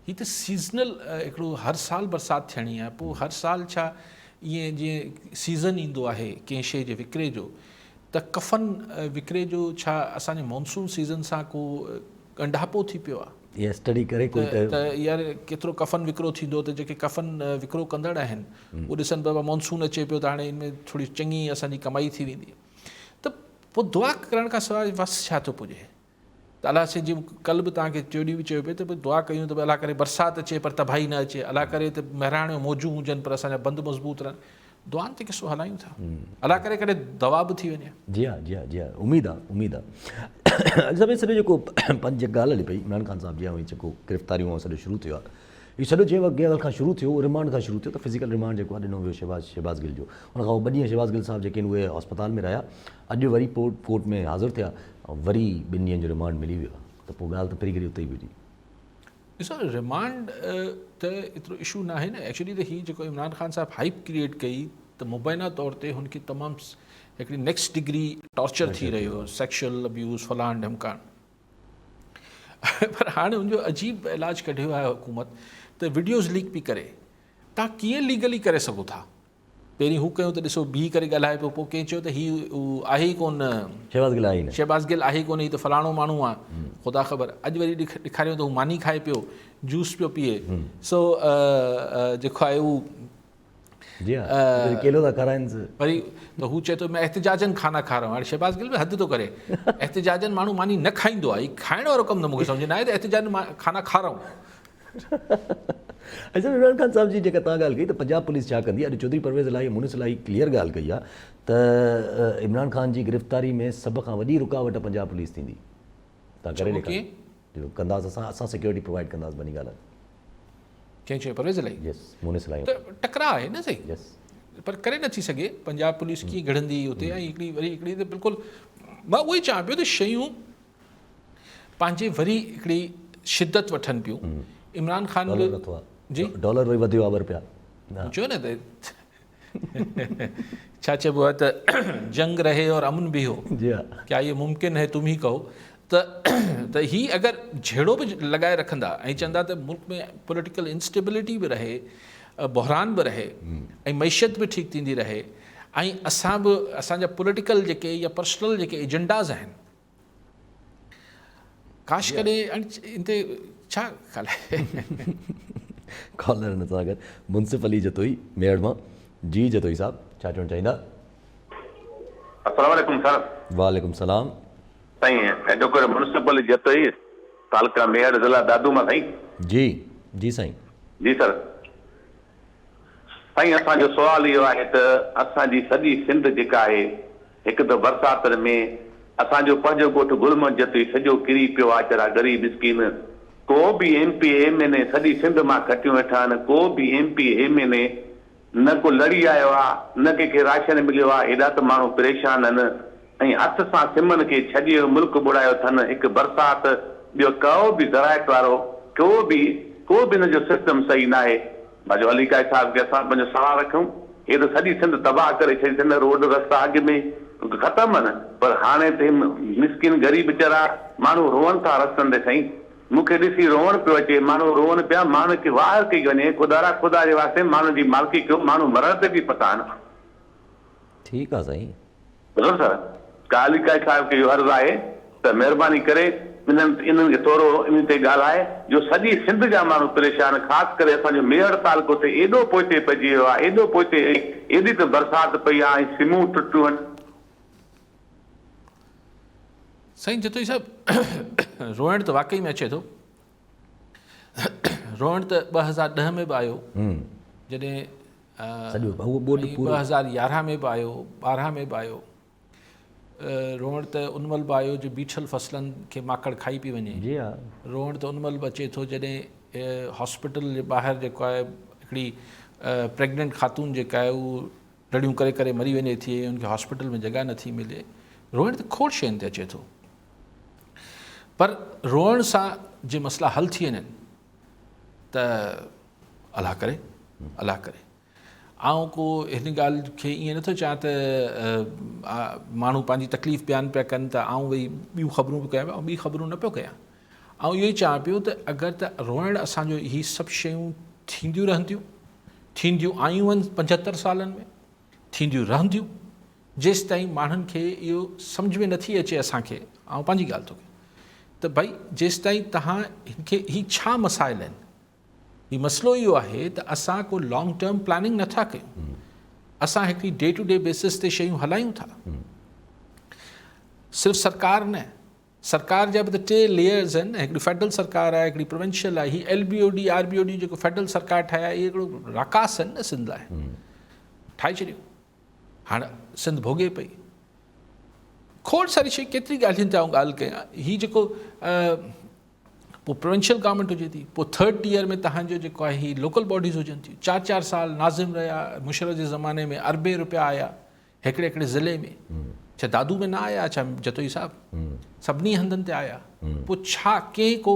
هي ته سيزنل هڪڙو هر سال برسات ٿيڻي آهي پوء هر سال ڇا ائين جيئن سيزن ايندو آهي ڪنهن شيء جي وڪري جو ته ڪفن وڪري جو ڇا اسان جي مونسون سيزن سان ڪو ڳنڍاپو ٿي پيو آهي اها اسٽڊي ڪري ڪوئي ته ته يار ڪيترو ڪفن وڪرو ٿيندو ته جيڪي ڪفن وڪرو ڪندڙ آهن اهي ڏسن پيا مونسون اچي پيو ته هاڻي ان ۾ ٿوري چڱي اسان جي ڪمائي ٿي ويندي ته پوء دعا ڪرڻ کان سواء وس ڇا ٿو پڄي ته الله سائين جي ڪل به توهان کي ٽيون ڏينهن به چيو پئي ته دعا ڪيون ته الله ڪري برسات اچي پر تباهي نه اچي الله ڪري ته مهراڻ جو موجون هجن پر اسان جا بند مضبوط رهن دعائن تي قصو هلايون ٿا الله ڪري ڪڏهن دوا به ٿي وڃي. جي ها جي ها جي ها اميد آ اميد آ علي صاحب سڄو جيڪو پنج جيڪا ڳالهه هلي پئي عمران خان صاحب جي ۽ جيڪو گرفتاريون ۽ سڄو شروع ٿيو آ اهو سڄو جنهن وقت ڳالهه کان شروع ٿيو اهو رمانڊ کان شروع ٿيو ته فزيڪل رمانڊ جيڪو آ ڏنو ويو شهباز شهباز گل جو ان کان پوء ٻه ڏينهن شهباز گل صاحب جيڪي آهن اهي اسپتال ۾ رهيا اڄ وري پوء ڪورٽ ۾ حاضر ٿيا وري ٻن ڏينهن جو رمانڊ ملي ويو آ ته پوء ڳالهه ته ڦري گهري اتي ئي بيٺي. ڏسو ريمانڊ ته ايترو اشو ناهي نه ايڪچولي ته هي جيڪو عمران خان صاحب هائپ ڪريئيٽ ڪئي ته مبينا طور تي هن کي تمام هڪڙي نيڪسٽ ڊگري ٽارچر ٿي رهيو هو سيڪشل ابيوز فلان ڍمڪان پر هاڻي ان جو عجيب علاج ڪڍيو آهي حڪومت ته وڊيوز ليڪ پي ڪري تان ڪيئن ليگلي ڪري سگهو ٿا پهرين هو ڪيو ته ڏسو بيهي ڪري ڳالهائي پيو پوء ڪنهن چيو ته هي آهي ئي ڪونه شهباز گل آهي ئي نه شهباز گل آهي ئي ڪونه هي ته فلاڻو ماڻهو آهي خدا خبر اڄ وري ڏيکاريو ته هو ماني کائي پيو جوس پيو پيئي سو جيڪو آهي هو جي ها ڪيلو ٿا کارائنس وري ته هو چئي ٿو مين احتجاجن کانا کا رها هون هاڻي شهباز گل به حد ٿو ڪري احتجاجن ماڻهو ماني نه کائيندو آهي کائڻ وارو ڪم ته مون کي سمجهه نه آيو ته احتجاجن کانا کا رها هون اچا عمران خان صاحب جي جيڪا توهان ڳالهه ڪئي ته پنجاب پوليس ڇا ڪندي اڄ چوڌري پرويز الاهي مونس الاهي ڪليئر ڳالهه ڪئي آهي ته عمران خان جي گرفتاري ۾ سڀ کان وڏي رڪاوٽ پنجاب پوليس ٿيندي تان ڪري ڏيکاريو. جو ڪنداس اسان اسان سيڪيورٽي پرووائيڊ ڪنداس بني گالا. ڪنهن چيو پرويز الاهي؟ يس مونس الاهي. ته ٽڪراء آهي نه سائين. يس. پر ڪري نٿي سگهي پنجاب پوليس ڪيئن گهڙندي اتي ۽ هڪڙي وري هڪڙي ته بلڪل مان اهو ئي چوان پيو ته شيون پنهنجي وري هڪڙي شدت وٺن پيون عمران خان به جي ڊالر وري وڌيو آ ٻه رپيا چيو نه ته ڇا چئبو آهي ته جنگ رهي اور امن به هو ڪيا یہ ممڪن هي تم هي ڪهو ته ته هي اگر جهيڙو به لڳائي رکندا ۽ چوندا ته ملڪ ۾ پوليٽيڪل انسٽيبلٽي به رهي بحران به رهي ۽ معيشت به ٺيڪ ٿيندي رهي ۽ اسان به اسان جا پوليٽيڪل جيڪي يا پرسنل جيڪي ايجنڊاز آهن ڪاش ڪڏهن ان تي ڇا خيال آهي؟ ڪالر هن سان گڏ منصف علي جتوئي ميهڙ مان جي جتوئي صاحب ڇا چوڻ چاهيندا؟ السلام عليڪم سر. وعليڪم السلام. سائين ايڊووڪيٽ منصف علي جتوئي تعلقه ميهڙ ضلع دادو مان سائين. جي جي سائين. جي سر. سائين اسان جو سوال اهو آهي ته اسان جي سڄي سنڌ جيڪا آهي هڪ ته برساتن ۾ اسان جو پنهنجو ڳوٺ گل محمد جتوئي سڄو ڪري پيو آ چرا غريب مسڪين ڪو به M P A M N A سڄي سنڌ مان کٽيون ويٺا آهن ڪو به M P A M N A نه ڪو لڙي آيو آ نه ڪنهن کي راشن مليو آ ايڏا ته ماڻهو پريشان آهن ۽ هٿ سان سمن کي ڇڄي ملڪ ٻوڙايو ٿن، هڪ برسات، ٻيو ڪو به زراعت وارو ڪو به ڪو به هن جو سسٽم صحيح ناهي. باجو علي قائد صاحب کي اسان پنهنجو سوال رکيون، هي ته سڄي سنڌ تباهه ڪري ڇڏي ٿن، روڊ رستا اڳ ۾ ختم آهن پر هاڻي ته هي مسڪين غريب ويچارا ماڻهو روئن ٿا رستن تي سائين مون کي ڏسي روئڻ پيو اچي، ماڻهو روئن پيا، ماڻهن کي واهر ڪئي وڃي، خدارا خدا جي واسطي ماڻهن جي مالڪي ڪيو، ماڻهو مرڻ تي به پتا آهن. ٺيڪ آ سائين. ٻڌو سر ڪالي قائد صاحب کي اهو عرض آهي ته مهرباني ڪري انهن انهن کي ٿورو انهي تي ڳالهائي جو سڄي سنڌ جا ماڻهو پريشان خاص ڪري اسان جو ميهڙ تعلقو ته ايڏو پوئتي پئجي ويو آهي ايڏو پوئتي ايڏي ته برسات پئي آهي ۽ سمون ٽٽيون آهن. سائين جتوئي صاحب روئڻ ته واقعي ۾ اچي ٿو روئڻ ته 2010 ۾ به آيو جڏهن سڄو اهو ٻوڏ پورو 2011 ۾ به آيو 12 ۾ به آيو روئڻ ته ان مهل به آيو جو بيٺل فصلن کي ماڪڙ کائي پئي وڃي جي ها روئڻ ته ان مهل به اچي ٿو جڏهن هاسپيٽل جي ٻاهر جيڪو آهي هڪڙي پريگننٽ خاتون جيڪا آهي هو رڙيون ڪري ڪري مري وڃي ٿي ۽ ان کي هاسپيٽل ۾ جڳهه نٿي ملي روئڻ ته کوڙ شين تي اچي ٿو پر روئڻ سان جي مسئلا حل ٿي وڃن ته الله ڪري الله ڪري آئون ڪو هن ڳالهه کي ائين نٿو چاهيان ته ماڻهو پنهنجي تڪليف بيان پيا ڪن ته آئون وئي ٻيون خبرون به ڪيان پيو آئون ٻي خبرون نه پيو ڪيان آئون اهو ئي چاهيان پيو ته اگر ته روئڻ اسانجو هي سڀ شيون ٿينديون رهنديون ٿينديون آيون آهن پنجهتر سالن ۾ ٿينديون رهنديون جيستائين ماڻهن کي اهو سمجهه ۾ نٿي اچي اسان کي آئون پنهنجي ڳالهه ٿو ڪيان ته ڀائي جيستائين توهان هن کي هي ڇا مسائل آهن هي مسئلو اهو آهي ته اسان ڪو لانگ ٽرم پلاننگ نٿا ڪيون اسان هڪڙي ڊي ٽو ڊي بيسس تي شيون هلايون ٿا صرف سرڪار نه سرڪار جا به ته ٽي ليئرز آهن نه هڪڙي فيڊرل سرڪار آهي هڪڙي پروونشل آهي هي L B O D R B O D جيڪو فيڊرل سرڪار ٺاهيا اهي هڪڙو راڪاس آهن نه سنڌ لاء ٺاهي ڇڏيو هاڻ سنڌ ڀوڳي پئي کوڙ ساري شي ڪيتري ڳالهين تي آئون ڳالهه ڪيان هي جيڪو پوء پروونشل گورنمينٽ هجي ٿي پوء ٿرڊ ٽيئر ۾ تهان جو جيڪو آهي هي لوڪل باڊيز هجن ٿيون چار چار سال ناظم رهيا مشرف جي زماني ۾ اربين روپيا آيا هڪڙي هڪڙي ضلعي ۾ ڇا دادو ۾ نه آيا ڇا جتوئي صاحب سڀني هنڌن تي آيا پوء ڇا ڪنهن ڪو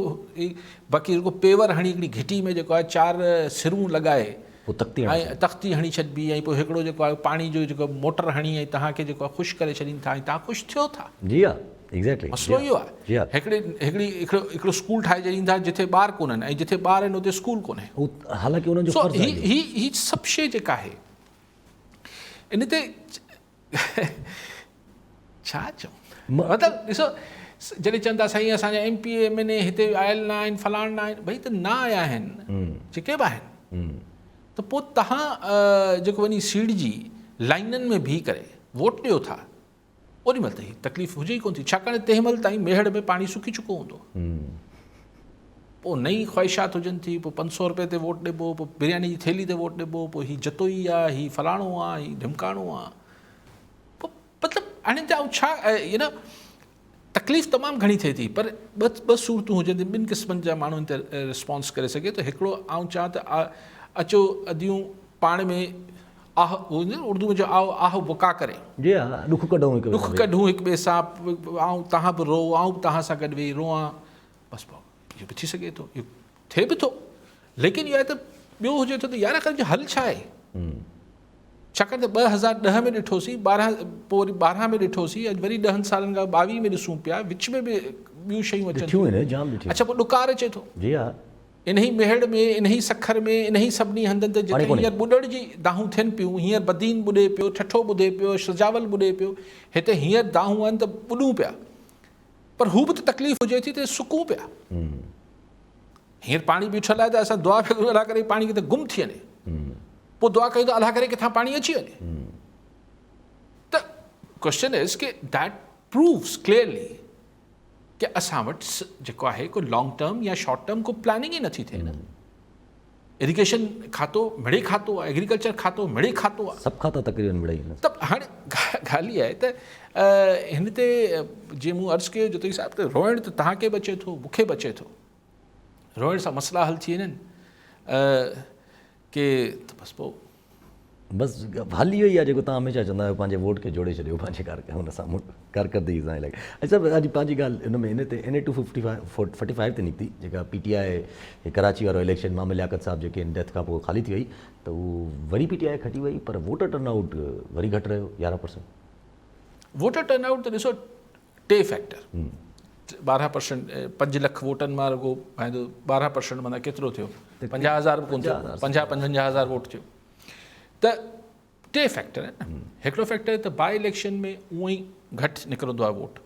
باقي رڳو پيور هڻي هڪڙي گهٽي ۾ جيڪو آهي چار سرون لڳائي پوء تختي هڻي ۽ تختي هڻي ڇڏبي ۽ پوء هڪڙو جيڪو آهي پاڻي جو جيڪو موٽر هڻي ۽ توهان کي جيڪو آهي خوش ڪري ڇڏين ٿا ۽ توهان خوش ٿيو ٿا. جي ها ايگزيڪٽلي مسئلو اهو آهي جي ها هڪڙي هڪڙي هڪڙو هڪڙو اسڪول ٺاهي ڇڏين ٿا جتي ٻار ڪونهن ۽ جتي ٻار آهن اتي اسڪول ڪونهي. حالانڪه انهن جو سو فرض هي آهي. هي هي سڀ شيء جيڪا آهي ان تي ڇا چئون مطلب ڏسو جڏهن چون ٿا سائين اسان جا M P A M N A هتي آيل نه آهن فلاڻ نه آهن ڀئي ته نه آيا آهن جيڪي به آهن ته پوء تهان جيڪو وڃي سيڙجي لائنن ۾ بيهي ڪري ووٽ ڏيو ٿا اوڏي مهل ته هي تڪليف هجي ئي ڪونه ٿي، ڇاڪاڻ ته تنهن مهل تائين ميهڙ ۾ پاڻي سڪي چڪو هوندو. پوء نئين خواهشات هجن ٿي، پوء 500 رپئي تي ووٽ ڏبو، پوء برياني جي ٿيلهي تي ووٽ ڏبو، پوء هي جتوئي آ، هي فلاڻو آ، هي ڍمڪاڻو آ. پوء مطلب هاڻي ته آئون ڇا يو نو تڪليف تمام گهڻي ٿئي ٿي پر ٻه ٻه صورتون هجن ٿيون ٻن قسمن جا ماڻهو ان تي رسپانس ڪري سگهي ٿو هڪڙو آئون چوان ته اچو اديون پاڻ ۾ آه اردو ۾ چئو آئو آه بڪا ڪري جي ها ڏک ڪڍون هڪ ڏک ڪڍون هڪ ٻئي سان آئون تهان به روئو آئون به تهان سان گڏ ويهي روئان بس پوء اهو به ٿي سگهي ٿو اهو ٿئي به ٿو ليڪن اهو آهي ته ٻيو هجي ٿو ته يار آخر جو حل ڇا آهي ڇاڪاڻ ته 2010 ۾ ڏٺوسين، 12 پوء وري 12 ۾ ڏٺوسين، اڄ وري ڏهن سالن کان 22 ۾ ڏسون پيا، وچ ۾ به ٻيون شيون اچن ٿيون. ڏٺيون جام ڏٺيون. اڇا پوء ڏڪار اچي ٿو. جي ها. انهي ميهڙ ۾، انهي سکر ۾، انهي سڀني هنڌن تي جتي هينئر ٻڏڻ جي دانهون ٿين پيون، هينئر بدين ٻڏي پيو، ٺٽو ٻڌي پيو، سجاول ٻڏي پيو، هتي هينئر دانهون آهن ته ٻڏون پيا. پر هو به ته تڪليف هجي ٿي ته سڪون پيا. هينئر پاڻي بيٺل آهي ته اسان دعا پيا ڪريون الله ڪري پاڻي ڪٿي گم ٿي وڃي. پوء دعا ڪيون ته الله ڪري ڪٿان پاڻي اچي وڃي. ته ڪوشچن از ڪي that پرووز ڪليئرلي ڪي اسان وٽ جيڪو آهي ڪو لانگ ٽرم يا شارٽ ٽرم ڪو پلاننگ ئي نٿي ٿئي نه. اريگيشن کاتو مڙئي کاتو آهي، ايگريڪلچر کاتو مڙئي کاتو آهي. سڀ کاتا تقريبن مڙئي آهن. ته هاڻي ڳالهه اها آهي ته هن تي جيئن مون عرض ڪيو جتوئي صاحب ته روئڻ ته توهان کي به اچي ٿو مون کي به اچي ٿو. روئڻ سان مسئلا حل ٿي وڃن ڪي ته بس پوء. بس حل اهو ئي آهي جيڪو توهان هميشه چوندا آهيو پنهنجي ووٽ کي جوڙي ڇڏيو پنهنجي هن سان ڪارڪردگي سان الائي اڇا اڄ پنهنجي ڳالهه ان ۾ ان تي N A two fifty forty five تي نڪتي جيڪا پي ٽي آء ڪراچي وارو اليڪشن مامي لياقت صاحب جيڪي ان ڊيٿ کان پوء خالي ٿي وئي ته اهو وري پي ٽي آء کٽي وئي پر ووٽر ٽرن آئوٽ وري گهٽ رهيو 11%. ووٽر ٽرن آئوٽ ته ڏسو ٽي فيڪٽر 12 پرسنٽ 5 لک ووٽن مان رڳو ڀائيندو 12 پرسنٽ معنيٰ ڪيترو ٿيو 50 هزار به ڪونه ٿيو 50 55 هزار ووٽ ٿيو ته ٽي فيڪٽر آهن نه هڪڙو فيڪٽر ته باء اليڪشن ۾ اونئن ئي گهٽ نڪرندو آهي ووٽ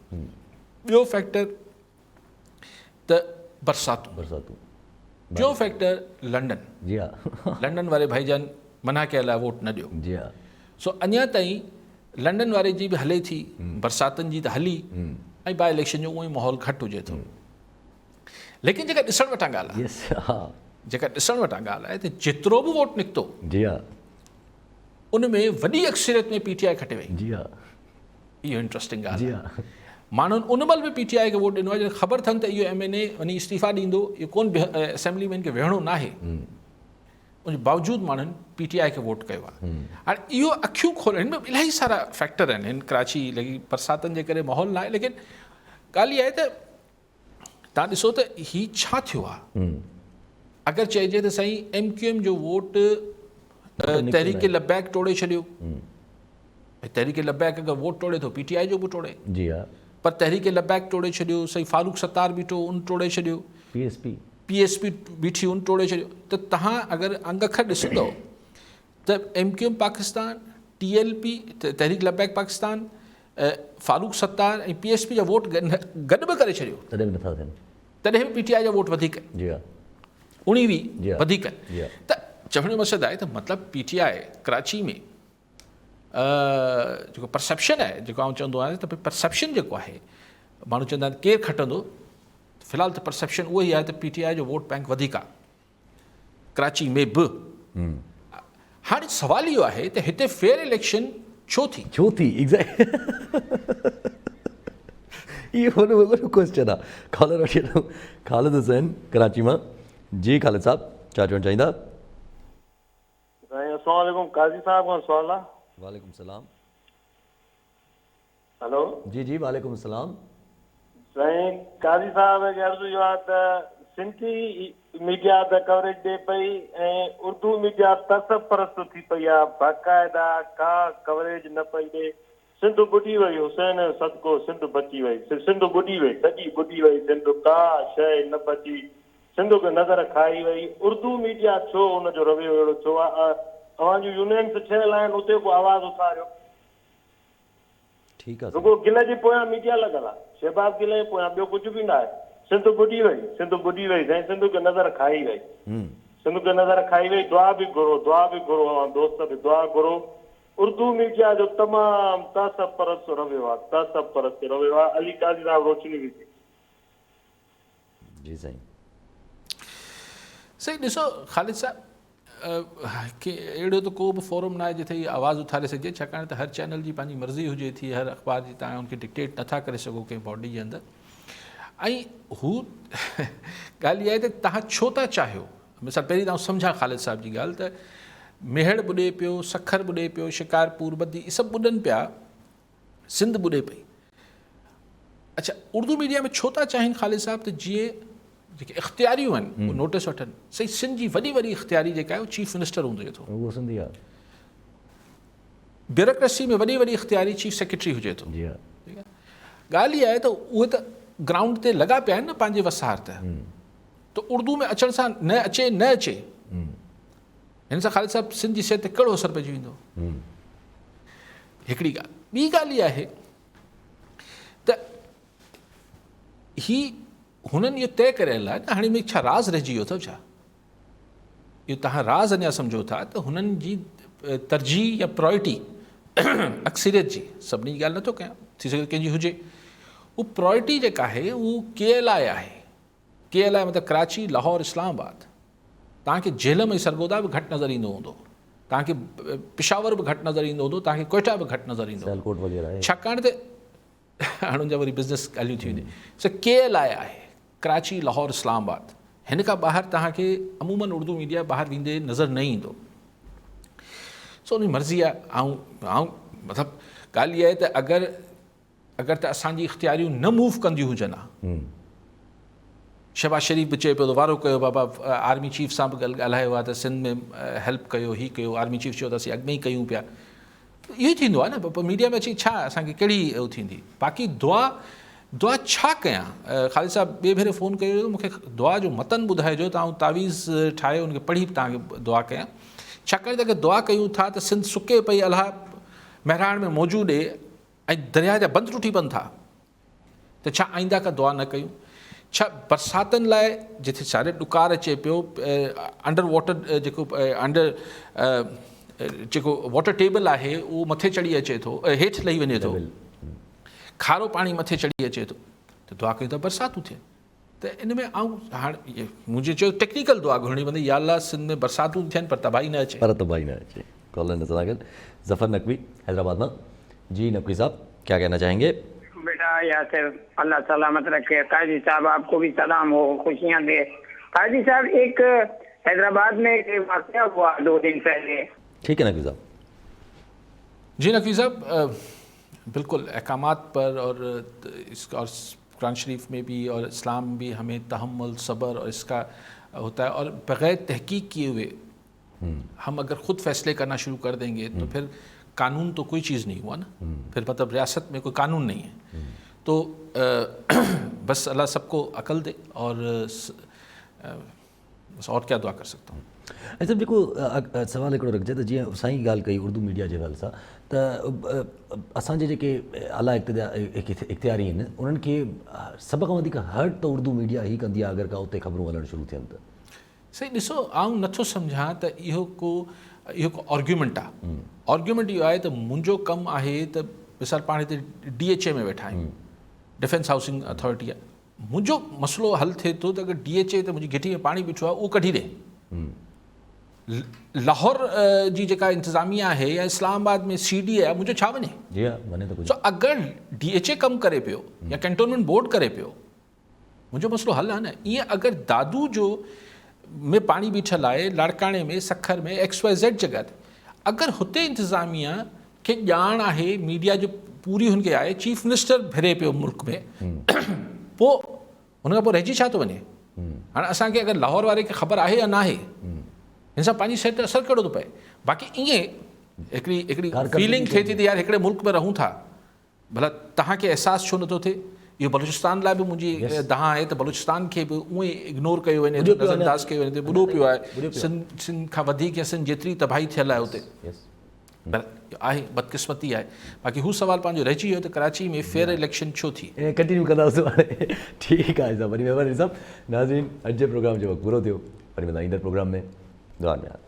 ٻيو فيڪٽر ته برساتون برساتون ٽيون فيڪٽر لنڊن جي ها لنڊن واري ڀائي جان منع ڪيل آهي ووٽ نه ڏيو جي ها سو اڃا تائين لنڊن واري جي به هلي ٿي برساتن جي ته هلي ۽ باء اليڪشن جو اونئن ئي ماحول گهٽ هجي ٿو ليڪن جيڪا ڏسڻ وٽان ڳالهه آهي جيڪا ڏسڻ وٽان ڳالهه آهي ته جيترو به ووٽ نڪتو جي ها ان ۾ وڏي اڪثريت ۾ پي ٽي آء کٽي وئي جي ها اهو انٽرسٽنگ ڳالهه آهي ماڻهن ان مهل به پي ٽي آء کي ووٽ ڏنو آهي جڏهن خبر اٿن ته اهو ايم اين اي وڃي استعيفا ڏيندو اهو ڪون اسيمبلي ۾ هن کي ويهڻو ناهي ان جي باوجود ماڻهن پي ٽي آء کي ووٽ ڪيو آهي هاڻي اهو اکيون کولڻ هن ۾ الاهي سارا فيڪٽر آهن هن ڪراچي لڳي برساتن جي ڪري ماحول ناهي ليڪن ڳالهه اها آهي ته تان ڏسو ته هي ڇا ٿيو آهي اگر چئجي ته سائين ايم ڪيو ايم جو ووٽ تحريڪ لبيڪ ٽوڙي ڇڏيو تحريڪ لبيڪ اگر ووٽ ٽوڙي ٿو پي ٽي آء جو به ٽوڙي جي ها پر تحريڪ لبيڪ ٽوڙي ڇڏيو سائين فاروق ستار بيٺو ان ٽوڙي ڇڏيو P S P P S P بيٺي ان ٽوڙي ڇڏيو ته تهان اگر انگ اکر ڏسندو ته M Q M Pakistan T L P Tehreek Labbaik Pakistan Farooq Sattar ۽ P S P جا ووٽ گڏ به ڪري ڇڏيو تڏهن به نٿا ٿين تڏهن به پي ٽي آء جا ووٽ وڌيڪ جي ها 19 وڌيڪ ته چوڻ جو مقصد آهي ته مطلب پي ٽي آء ڪراچي ۾ جيڪو پرسيپشن آهي جيڪو آئون چوندو آهيان ته پرسيپشن جيڪو آهي ماڻهو چوندا آهن ڪير کٽندو في الحال ته پرسيپشن اهو ئي آهي ته پي ٽي آء جو ووٽ بينڪ وڌيڪ آهي ڪراچي ۾ به هاڻي سوال اهو آهي ته هتي فيئر اليڪشن ڇو ٿي؟ ڇو ٿي ايگزيڪٽ اهو وڏو وڏو ڪويسچن آهي ڪالر وٺي اچو خالد حسين ڪراچي مان جي خالد صاحب ڇا چوڻ چاهيندا؟ سائين السلام عليڪم قاضي صاحب کان سوال آ. وعليڪم السلام. هلو. جي جي وعليڪم السلام. سائين قاضي صاحب کي عرض اهو آهي ته سنڌي ميڊيا ته ڪوريج ڏي پئي ۽ اردو ميڊيا تعصب پرست ٿي پئي آهي باقاعده ڪا ڪوريج نه پئي ڏي سنڌ ٻڏي وئي حسين جو صدقو سنڌ بچي وئي سنڌ ٻڏي وئي سڄي ٻڏي وئي سنڌ ڪا شئي نه بچي سنڌ کي نظر کائي وئي اردو ميڊيا ڇو ان جو رويو اهڙو ڇو آهي اوهان جون يونينس ٺهيل آهن اتي ڪو آواز اٿاريو. ٺيڪ آ رڳو گل جي پويان ميڊيا لڳل آ شهباز گل جي پويان ٻيو ڪجهه به ناهي سنڌ ٻڏي وئي سنڌ ٻڏي وئي سائين سنڌ کي نظر کائي وئي سنڌ کي نظر کائي وئي دعا به گهرو دعا به گهرو اوهان دوست به دعا گهرو اردو ميڊيا جو تمام تعصب پرست رويو آ تعصب پرست رويو آ علي قاضي صاحب روشني وجهي. جي سائين. سائين ڏسو خالد صاحب. ڪي اهڙو ته ڪو به فورم ناهي جتي اهي آواز اٿاري سگهجي ڇاڪاڻ ته هر چينل جي پنهنجي مرضي هجي ٿي هر اخبار جي تان ان کي ڊڪٽيٽ نٿا ڪري سگهو ڪنهن باڊي جي اندر ۽ هو ڳالهه اها آهي ته تهان ڇو ٿا چاهيو مثال پهرين ته آئون سمجهان خالد صاحب جي ڳالهه ته ميهڙ ٻڏي پيو سکر ٻڏي پيو شڪارپور بدي سڀ ٻڏن پيا سنڌ ٻڏي پئي. اڇا اردو ميڊيا ۾ ڇو ٿا چاهين خالد صاحب ته جيئن جيڪي اختياريون آهن اهي نوٽيس وٺن. سائين سنڌ جي وڏي وڏي اختياري جيڪا آهي اهو چيف منسٽر هوندو ٿو. اهو سنڌي آهي. بيوروڪريسي ۾ وڏي وڏي اختياري چيف سيڪريٽري هجي ٿو. جي ها. ٺيڪ آهي. ڳالهه اها آهي ته اهي ته گرائونڊ تي لڳا پيا آهن نه پنهنجي وسار ته ته اردو ۾ اچڻ سان نه اچي نه اچي هن سان خالد صاحب سنڌ جي صحت تي ڪهڙو اثر پئجي ويندو؟ هڪڙي ڳالهه. ٻي ڳالهه اها آهي ته هي هنن اهو طئي ڪري آهي نه هاڻي ۾ ڇا راز رهجي ويو اٿو ڇا؟ اهو توهان راز اڃا سمجهو ٿا ته هنن جي ترجيح يا پرائرٽي اڪثريت جي سڀني جي ڳالهه نٿو ڪيان ٿي سگهي ڪنهن جي هجي اهو پرائرٽي جيڪا آهي اهو ڪي ايل I آهي ڪي ايل I مطلب ڪراچي، لاهور، اسلام آباد. توهان کي جهلم ۽ سرگوڌا به گهٽ نظر ايندو هوندو. توهان کي پشاور به گهٽ نظر ايندو هوندو، توهان کي ڪوئٽا به گهٽ نظر ايندو سيالڪوٽ وغيره. ڇاڪاڻ ته هاڻ ان جا وري بزنس ڳالهيون ٿي وينديون. سو ڪي ايل I آهي، ڪراچي، لاهور، اسلام آباد. هن کان ٻاهر توهان کي عموماً اردو ميڊيا ٻاهر ويندي نظر نه ايندو. سو ان جي مرضي آهي. آئون آئون مطلب ڳالهه اها آهي ته اگر اگر ته اسان جي اختياريون نه موو ڪنديون هجن ها. شهباز شريف به چئي پيو ته وارو ڪيو بابا آرمي چيف سان به ڳالهايو آهي ته سنڌ ۾ هيلپ ڪيو هي ڪيو آرمي چيف چيو ته اسين اڳ ۾ ئي ڪيون پيا اهو ئي ٿيندو آهي نه پوء ميڊيا ۾ اچي ڇا اسان کي ڪهڙي اهو ٿيندي باقي دعا دعا ڇا ڪيان خالد صاحب ٻئي ڀيري فون ڪيو ته مونکي دعا جو متن ٻڌائجو ته آئون تعويذ ٺاهي ان کي پڙهي به توهان کي دعا ڪيان ڇاڪاڻ ته اگر دعا ڪيون ٿا ته سنڌ سڪي پئي الله مهراڻ ۾ موجود ڏي ۽ درياء جا بند ٽٽي پون ٿا ته ڇا آئنده ڪا دعا نه ڪيون؟ ڇا برساتن لاء جتي ساري ڏڪار اچي پيو انڊر واٽر جيڪو انڊر جيڪو واٽر ٽيبل آهي اهو مٿي چڙهي اچي ٿو هيٺ لهي وڃي ٿو کارو پاڻي مٿي چڙهي اچي ٿو ته دعا ڪيون ته برساتون ٿين ته ان ۾ آئون هاڻ مون جيئن چيو ٽيڪنيڪل دعا گهرڻي پوندي يا الله سنڌ ۾ برساتون ٿين پر تباهي نه اچي. پر تباهي نه اچي. ڪالر نظر آ گئي ظفر نقوي حيدرآباد مان جي نقوي صاحب ڪيا ڪهنا چاهين گي. بيٽا ياسر الله سلامت رکي قاضي صاحب آپ کو بھي سلام هو خوشيان the قاضي صاحب ايڪ حيدرآباد ۾ ايڪ واقعه هوا دو دن پهلي. ٺيڪ هي نقوي صاحب. جي نقوي صاحب بلڪل احڪامات پر اور اس اور قرآن شريف ۾ بھي اور اسلام ۾ بھي ھمين تحمل صبر اور اس کا ھوتا ھي اور بغير تحقيق کيي ھوئي ھم اگر خود فيصلي کرنا شروع کر دين گي تو پھر قانون تو کوئي چيز نھين ھوا نا پھر مطلب رياست ۾ کوئي قانون نھين ھي تو بس الله سب کو عقل دي اور بس اور ڪيا دعا ڪر سگهتا هون. ۽ صاحب جيڪو سوال هڪڙو رکجي ته جيئن سائين ڳالهه ڪئي اردو ميڊيا جي حوالي سان ته اسان جي جيڪي اعليٰ اختياري آهن انهن کي سڀ کان وڌيڪ هرٽ ته اردو ميڊيا ئي ڪندي آهي اگر ڪا اتي خبرون هلڻ شروع ٿين ته. سائين ڏسو آئون نٿو سمجهان ته اهو ڪو اهو ڪو آرگيومينٽ آهي آرگيومينٽ اهو آهي ته منهنجو ڪم آهي ته مثال پاڻ هتي ڊي ايڇ اي ۾ ويٺا آهيون ڊفينس هائوسنگ اٿارٽي آهي منهنجو مسئلو حل ٿئي ٿو ته اگر ڊي ايڇ اي تي منهنجي گهٽي ۾ پاڻي بيٺو آهي اهو ڪڍي ڏي. لاهور جي جيڪا انتظاميه آهي يا اسلام آباد ۾ سي ڊي اي آهي منهنجو ڇا وڃي؟ جي ها وڃي ته ڪجهه. سو اگر ڊي ايڇ اي ڪم ڪري پيو يا ڪينٽونمينٽ بورڊ ڪري پيو منهنجو مسئلو حل آهي نه. ائين اگر دادو جو ۾ پاڻي بيٺل آهي لاڙڪاڻي ۾ سکر ۾ ايڪس وائي زيڊ جڳهه تي اگر هتي انتظاميه کي ڄاڻ آهي ميڊيا جو پوري هن کي آهي چيف منسٽر ڦري پيو ملڪ ۾ پوء هن کان پوء رهجي ڇا ٿو وڃي هاڻي اسان کي اگر لاهور واري کي خبر آهي يا ناهي هن سان پنهنجي صحت تي اثر ڪهڙو ٿو پئي باقي ائين هڪڙي هڪڙي فيلنگ ٿئي ٿي ته يار هڪڙي ملڪ ۾ رهون ٿا ڀلا توهان کي احساس ڇو نٿو ٿئي؟ اهو بلوچستان لاء به منهنجي دانهن آهي ته بلوچستان کي به اونئن ئي اگنور ڪيو وڃي ٿو، نظر انداز ڪيو وڃي ٿو، ٻڏو پيو آهي، سنڌ سنڌ کان وڌيڪ يا سنڌ جيتري تباهي ٿيل آهي اتي. آهي بدقسمتي آهي. باقي هو سوال پنهنجو رهجي ويو ته ڪراچي ۾ فيئر اليڪشن ڇو ٿي؟ ڪنٽينيو ڪنداسون هاڻي ٺيڪ آهي صاحب وڏي مهرباني صاحب ناظرين اڄ جي پروگرام جو وقت پورو ٿيو وري ملندا ايندڙ پروگرام ۾ دعا ۾ ياد.